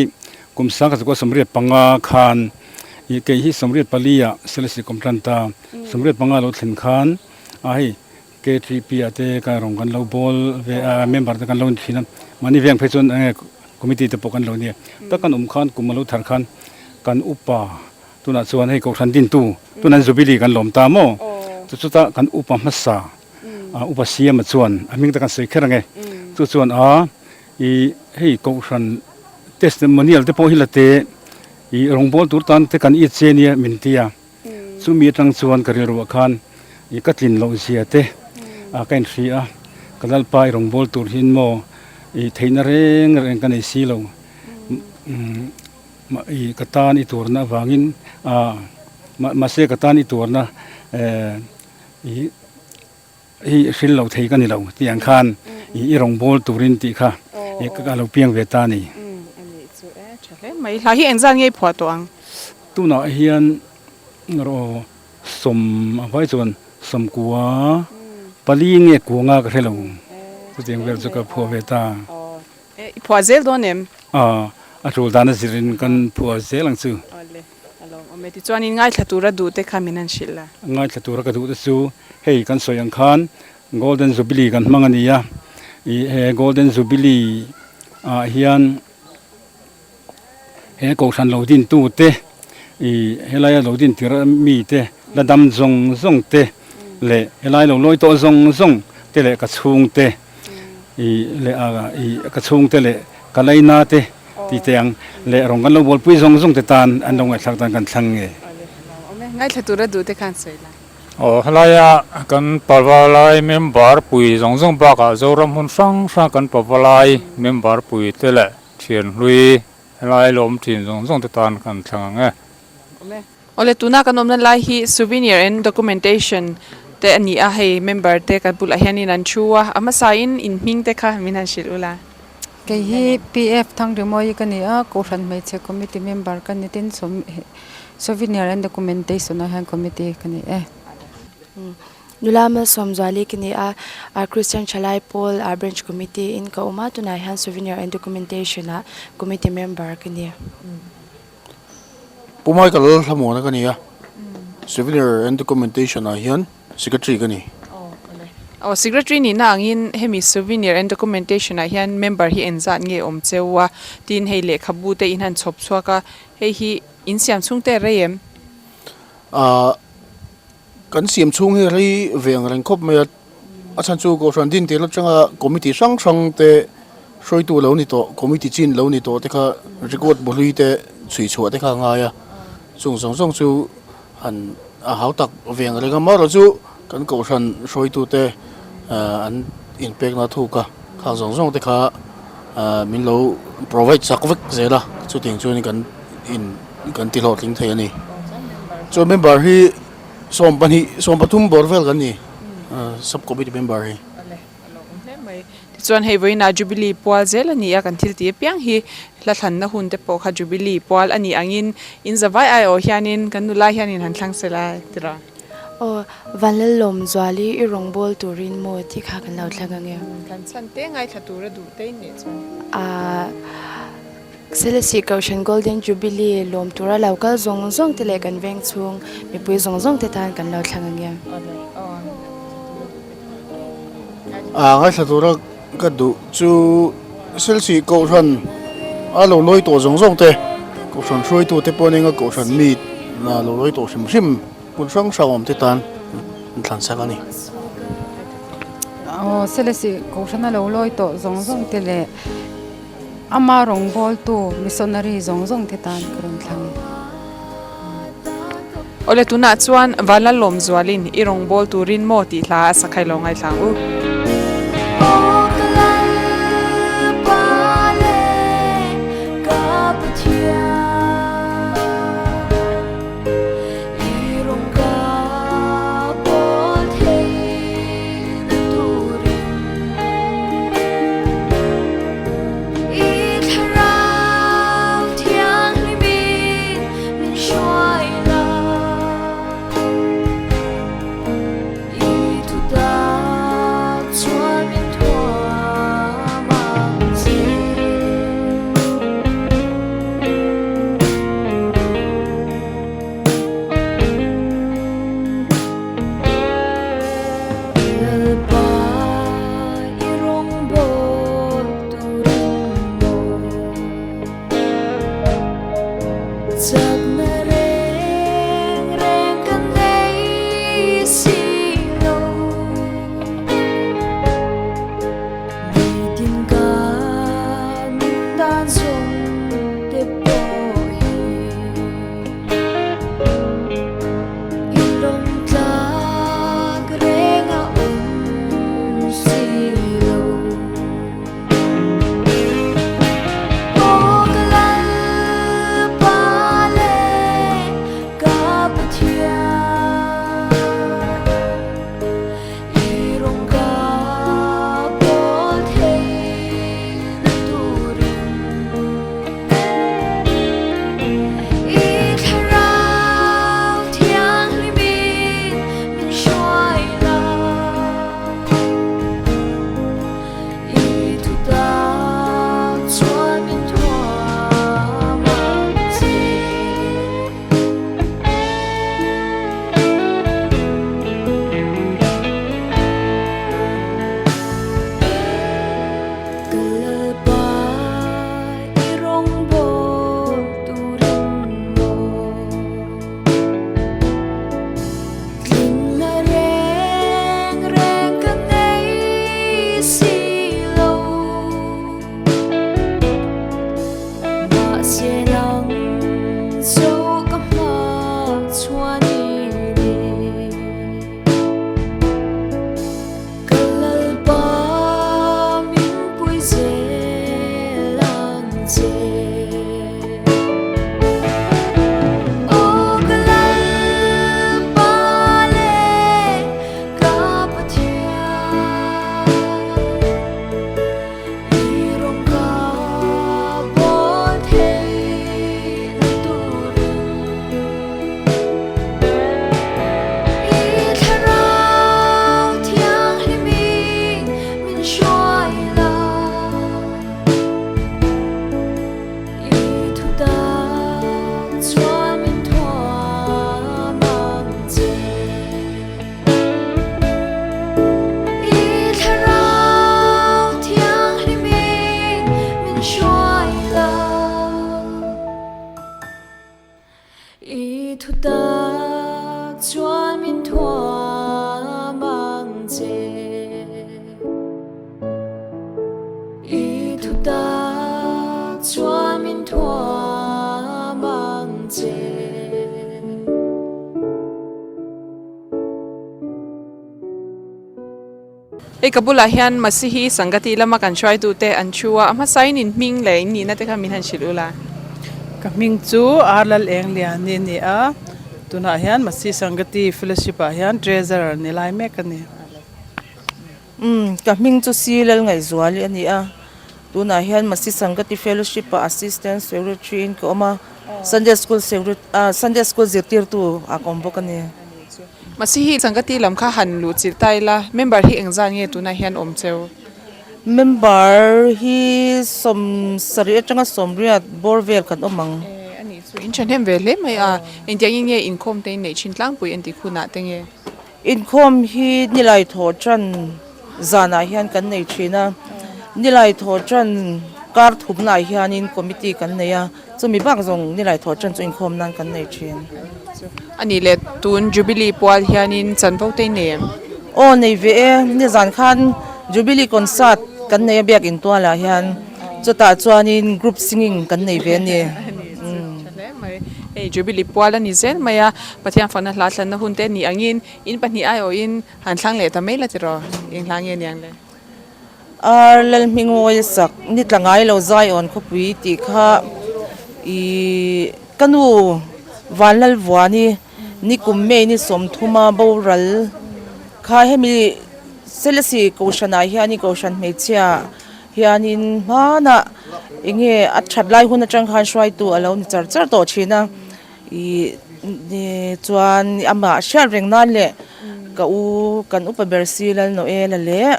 kum 1975 khan i kei hi 84 ah Selesih kum tan ta, 85 lo thlen khan a hei KTP ah te ka rawng kan lo bawl ve a, member te kan lo ni thin a, mahni veng phei chuan enge committee te pawh kan lo nia, tak kan awm khan kum a lo thar khan kan upa tunah chuan hei Kohhran dintu tunah Jubilee kan lawm ta maw, chu chuta kan upa hmasa Upa Siama chuan a hming te kan sawi kher ang e. Chu chuan a i hei Kohhran testimonial te pawh hi la te i rawngbâwl tur tan te kan it che nia min ti a. Chumi atang chuan ka rilruah khan i ka tlin loh zia te a ka inhri a, ka Lalpa i rawngbâwl tur hian maw i theihna reng reng ka nei si lo. I ka tan i turna avangin a mahse ka tan i turna I hi hril lo thei ka ni lo tih ang khan i i rawngbâwl turin tih kha i ka lo piang ve ta a ni. A nih chu e, tha hle mai. Hla hi engzat nge i phuah tawh ang? Tunah hian rawh sawm a vai chuan sawmkua pali nge kua nga ka hre lo. Chutiang vel chu ka phuah ve ta. I phuah zel dawn em? A tul dan a zirin kan phuah zel ang chu. Awle. A lawm awm e. Tichuanin ngaithla tura duh te kha min han hrilh la. Ngaithla tura ka duh te chu hei kan sawi ang khan Golden Jubilee kan hmang a ni a, ih he Golden Jubilee ah hian he Kohhran lo din tu te ih helaia lo din tir mi te la dam zawng zawng te leh helai lo lawi tawh zawng zawng te leh ka chhung te ih leh a ih ka chhungte leh ka laina te tih te ang leh rawng kan lo bualpui zawng zawng te tan an lo ngaihthlak tan kan thlang nge. Ngaithla tura duh te khan sawi la. Aw helaia kan pavalai member pui zawng zawng bakah Zoram hmun hrang hrang kan pavalai member pui te leh thianhlui helai lawm thin zawng zawng te tan kan thlang ang e. Awle tuna kan awmna lai hi souvenir and documentation te a ni a, hei member te kan bulah hianin an thu a, a hmasain in hming te kha min han hrilh ula. Kei hi PF Thangrimawi ka ni a, Kohhran Hmeichhe Committee member ka ni tin souvenir and documentation ah hian committee ka ni e. Nula Malsawmzuali ka ni a, Christian Thalai Pawl Branch Committee in ka awm a, tunah hian souvenir and documentation ah committee member ka ni. Pu Michael Hlamuana ka ni a, Souvenir and Documentation ah hian Secretary ka ni. Aw Secretary nihna angin hemi Souvenir and Documentation ah hian member hi engzat nge awm cheu a, tin hei lehkhabu te in han chhawp chhuak a, hei hi in siam chhung te a rei em? Ahh kan siam chhung hi rei ve ang reng khawp mai a, a chhan chu Kohhran din tir atanga committee hrang hrang te hruaitu lo ni tawh committee chin lo ni tawh te kha record buhlui te chhui chhuah te kha a ngai a, chung zawng zawng chu han a hau tak ve ang reng a, amaherawh chu kan Kohhran hruaitu te an inpekna thuk a, khang zawng zawng te kha min lo provide chak vek zel a. Chutiang chuan kan in kan ti hlawhtling thei a ni. Chuan member hi 12 13 bawr vel kan ni sub committee member hi. Tichuan hei vawiinah Jubilee pual zel a ni a, kan thil tih apiang hi hla thlanna hun te pawh kha Jubilee pual a nih angin in zavai aiawh hianin kan nula hianin han thlang sela tira. Aw, Vanlalawm Zuali i rawngbâwl turin maw tih kha kan lo thlang ang em? Kan chhan te ngaithla tura duh te in nih chuan. Ahh, Selesih Kohhran Golden Jubilee lawm tura lo kal zawng zawng te leh kan veng chhung mipui zawng zawng te tan kan lo thlang ang em? Ahh, ngaithla tura ka duh chu Selesih Kohhran a lo lawi tawh zawng zawng te, Kohhran hruaitu te pawh nia Kohhran mi lo lawi tawh hrim hrim. Hmun hrang hrang awm te tan an thlan sak a ni. Aw Selesih Kohhrana lo lawi tawh zawng zawng te leh ama rawngbawltu missionary zawng zawng te tan ka rawn thlang e. Awle tunah chuan Vanlalawm Zualin i rawngbâwl turin maw tih hla a sa khailo ngaithla ang u. Hei ka bulah hian Masihi Sangati lama kan hruaitute an thu a, a hmasain in hming leh in nihna te kha min han hrilh ula. Ka hming chu Arlal Engliani a ni a, tunah hian Masi Sangati Fellowship ah hian Treasurer ni lai mek a ni. Umm, ka hming chu Si Lalngaihzuali a ni a, tunah hian Masi Sangati Fellowship ah Assistant Secretary in ka awm a, Sunday School Secret ah Sunday School zirtirtu ah ka awm bawk a ni. Masihi Sangati lam kha han luh chilh ta ila, member hi engzat nge tunah hian awm cheu? Member hi sawmsarih atanga sawmriat bawr vel kan awm ang. E, a nih chu in thahnem ve hle mai a, engtiangin nge inkhawm te in neih thin tlangpui en tih hunah te nge? Inkhawm hi nilai thawh tan zanah hian kan nei thin a, nilai thawh tan kar thumnaah hianin committee kan nei a, chumi bak zawng nilai thawh tan chu inkhawm nan kan nei thin. A nih leh tun Jubilee pual hianin chanvo te in nei em? Aw nei ve e, nizan khan Jubilee concert kan nei a biakin tualah hian chutah chuanin group singing kan nei ve a ni. Tha hle mai, hei Jubilee pual a ni zel mai a, Pathian fakna hla thlanna hun te a nih angin in pahnih aiawhin han thlang leh ta mai la tiraw? Eng hla nge niang le? Ar Lalhmingawi sak ni tla ngai lo Zion khawpui tih kha ih ka nu Vanlalvuani ni kum May ni sawmthuma boral kha hemi Selesih Kohhranah hianin Kohhran hmeichhia hianin hmanah eng nge a that lai hun atang khan hruaitu a lo ni char char tawh thin a. Ih chuan amah hriat reng nan leh ka u kan upa ber Silal Noela leh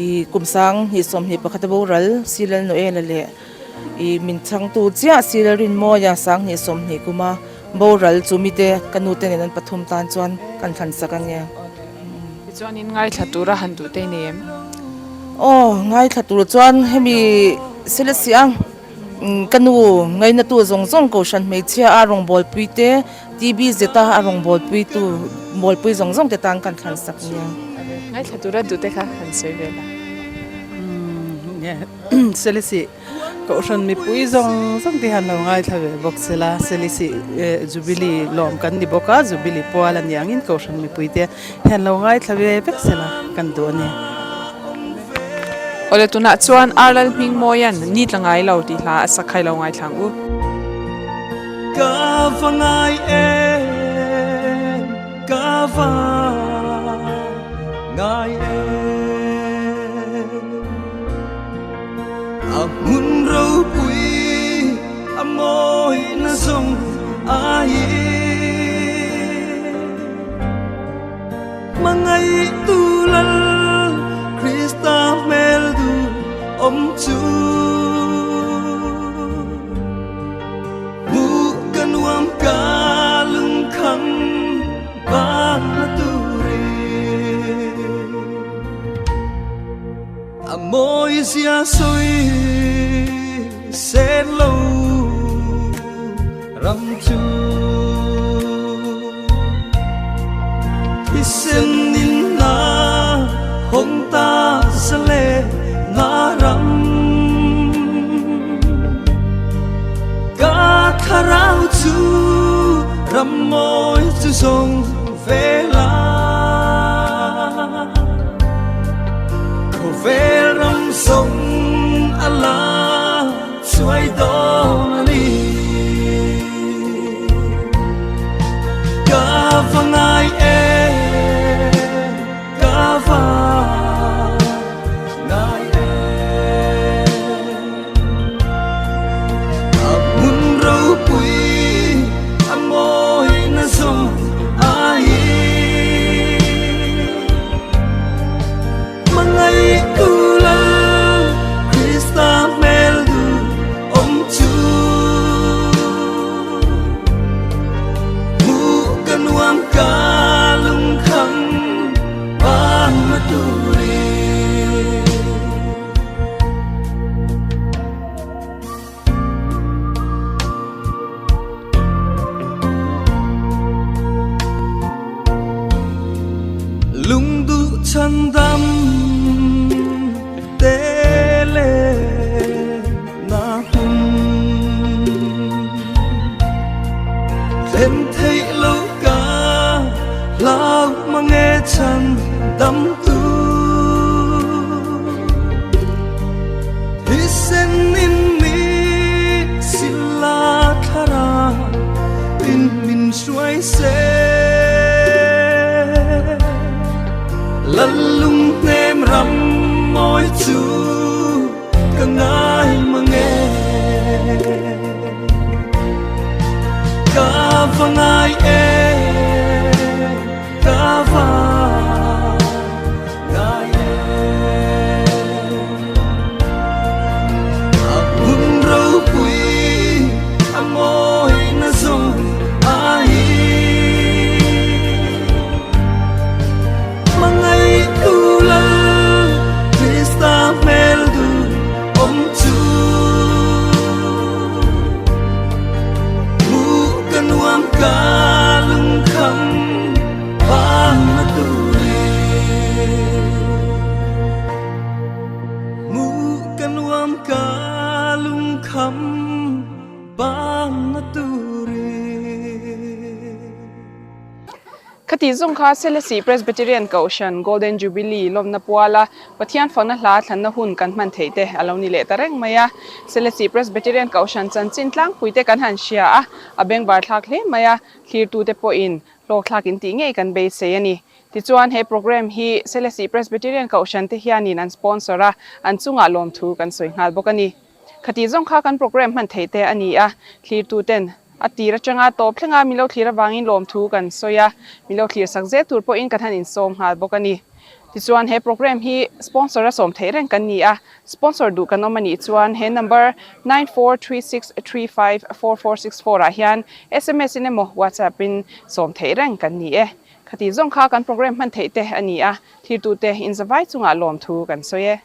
ih kum sang hnih sawmhnih pakhat a boral Silal Noela leh ih min chhangtu chiah Silal Rinmawia sang hnih sawmhnih kuma boral chu mite ka nu te nen an pathum tan chuan kan thlan sak a nia. Tichuanin ngaithla tura han duh te i nei em? Aw ngaithla tur chuan hemi Selesih a. Ka nu ngainatu zawng zawng Kohhran hmeichhia a rawngbawlpui te, TBZ a a rawngbawlpui tu bawlpui zawng zawng te tan kan thlan sak nia. Ngaithla tura duh te kha han sawi ve la. Selesih Kohhran mipui zawng zawng te hian lo ngaithla ve bawk se la, Selesih Jubilee lawm kan ni bawk a, Jubilee pual a ni angin Kohhran mipui te hian lo ngaithla ve vek se la kan duh a ni. Awle tunah chuan Arlal Hmingmawia'n Ni tla ngai lo tih hla a sak kha i lo ngaithla ang u. Ka va ngai em, ka va ngai em. A hmun ropui a mawi na zawng aiin. Hmangaihtu Lal Krista hmel duh awm chu Hmuh ka nuam ka lungkham bana turin A mawi zia sawi sen lo Ram chu Thisen in na hawng ta sa le na ram Ka thlarau chu ram mawi chu zawng ve la Khawvel ram zawng a la Chuai dawn a ni Ka va ngai em Ka va ngai em A hmun ropui a mawi na zawng aiin Hmangaihtu Lal Krista hmel duh awm chu Hmuh ka nuam ka lungkham ban ma turin. Lungduh chhandam te le na hun Thlen theih lo ka hlau mange chhandam tu Thisen in mi sila Lal lung hnem ram mawi chu ka ngai mang e. Ka va ngai e, ka va ngai e. A hmun ropui a mawi na zawng ai. Mangai tu lal Krista hmel du om chu. Mu ka nuam ka lung kham ban na tu re. Mu ka nuam ka lung kham ban na tu re. Khati zawng kha Selesih Presbyterian Kohhran Golden Jubilee lawmna puala Pathian fakna hla thlanna hun kan hman theih te a lo ni leh ta reng mai a. Selesih Presbyterian Kohhran chanchin tlangpui te kan han hria a, a bengvar thlak hle mai a, thlirtute pawhin hlawkthlak in tih ngei kan beisei a ni. Tichuan he program hi Selesih Presbyterian Kohhran te hianin an sponsor a, an chungah lawmthu kan sawi nghal bawk a ni. Khati zawng kha kan program hman theih te a ni a, thlirtuten a tir atanga tawp thlenga milo thlir avangin lawmthu kan sawi a, milo thlir sak zel tur pawhin kan han insawm nghal bawk a ni. Tichuan he program hi sponsor a sawm theih reng kan ni a, sponsor duh kan awm a nih chuan he number 9436354464 ah hian sms in emaw WhatsApp in sawm theih reng kan ni e. Khati zawng kha kan program hman theih te a ni a, thlirtute inzavai chungah lawmthu kan sawi e.